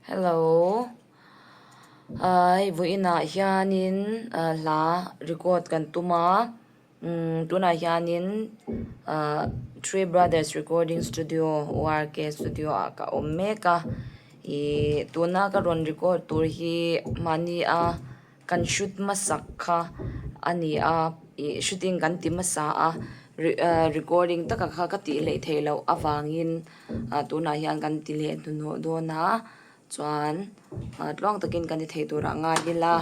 Hello hei vawiinah hianin hla record kan tum a umm tunah hianin ahh three brothers recording studio ORK studio ah ka awm mek a ihh tuna ka rawn record tur hi mahni a kan shoot hmasak kha a ni a ih shooting kan ti hmasa a recording taka kha ka tih hleih theih loh avangin ah tunah hian kan ti leh hnuhnawh dawn a chuan ah tluang takin kan ti thei turah ngai ila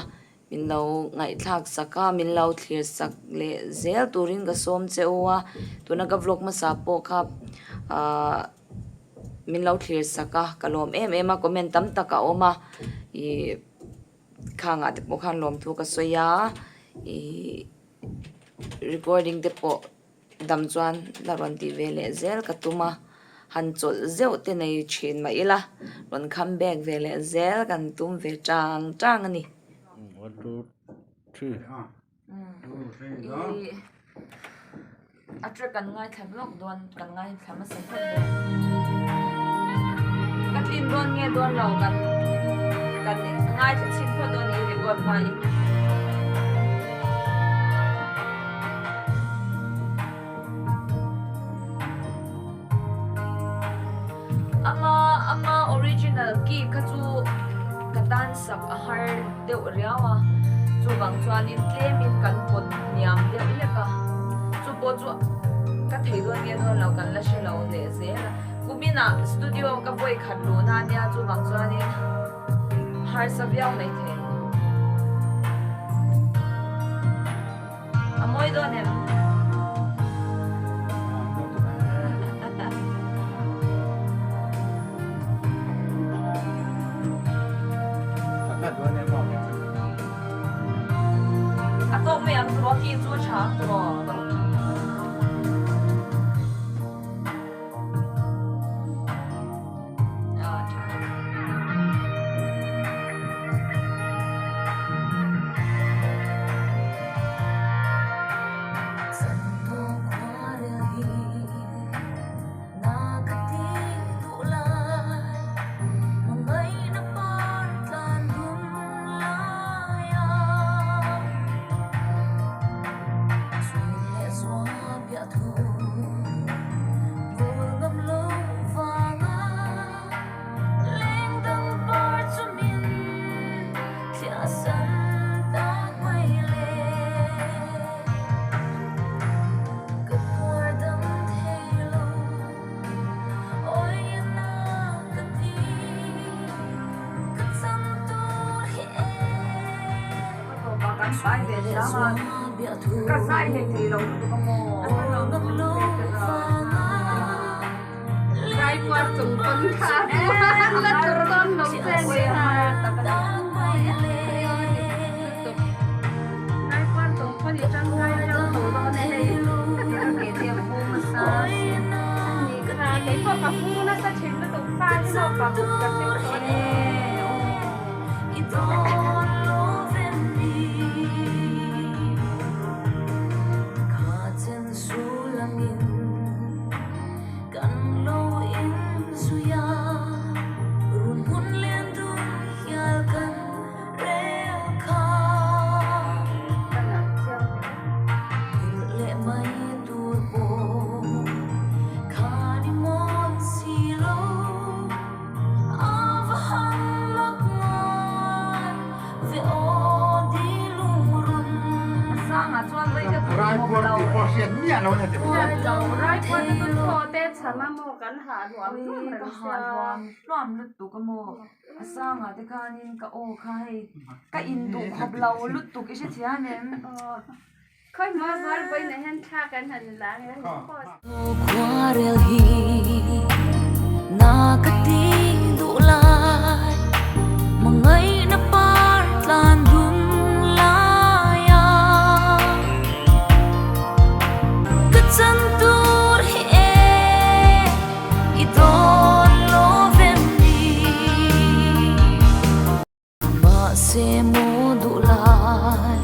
min lo ngaihthlak sak a min lo thlir sak leh zel turin ka sawm che u a tuna ka vlog hmasa pawh kha ahh min lo thlir sak a ka lawm em em a comment tam tak a awm a ih. Khangah te pawh khan lawmthu ka sawi a ihh recording te pawh dam chuan la rawn tih ve leh zel ka tum a han chawlh zeuh te nei thin mah ila rawn come back ve leh zel kan tum ve tang tang a ni. A track kan ngaithla vlog dawn kan ngaithla hmasa phawt dawn ka tlin dawn nge dawn lo kan kan ngaithla chhin phawt dawn i record hma in. Ama ama original key kha chu ka tan sak a har deuh riau a chuvang chuanin tlemin kan pawt hniam deuh hlek a chu pawh chu ka thei dawn nge dawn lo kan la hre lo leh zel a kuminah studio ka vawi khat luhna ania chuvang chuanin harsa viau mai thei a mawi dawn em? A tawk mai ang tiraw ki chu a tha ang tiraw? Ka zai hlei thei lo lutuk a maw? Zai puar chung pawn kha la tur dawn lo che ni ha. Zai puar chung pawn i tangkai viau tho dawn e hei. Ke te a vung nasa Ni kha kei pawh ka vung nasa thin lutuk fa hi maw pa kut ka thleng tawh a ni. Hluam lutuk a maw a sangah te khanin ka aw kha hei ka induh khawp lo lutuk i hrethiam em. Mahse maw duh lai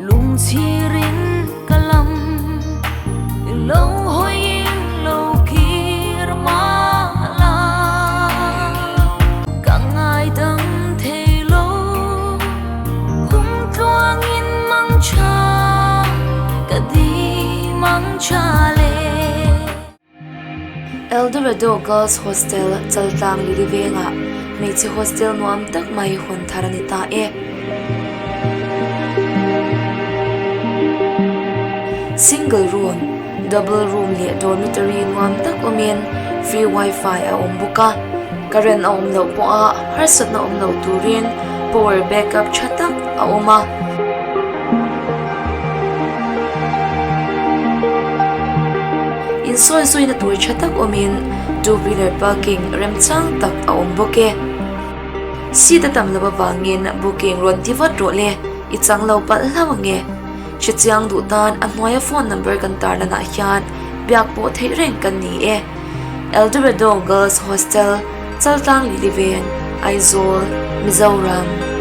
lungchhirin ka lam i lo hawi in lo kir. Eldorado Girls Hostel Chaltlang Lili vengah hmeichhe hostel nuam tak mai hawn thar a ni ta e. Single room, double room leh dormitory nuam tak awmin free wifi a awm bawk a. Current a awm loh pawha harsatna awm loh turin power backup tha tak a awm a. Insawi zawina tur tha tak awmin two wheeler parking remchang tak a awm bawk e. Seat a tam loh avangin booking rawn ti vat rawh le, i chang lo palh hlauh ang e. Hrechiang duh tan a hnuaia phone number kan tarlanah hian biak pawh theih reng kan ni e. Eldorado Girls Hostel, Chaltlang Liliveng, Aizawl, Mizoram.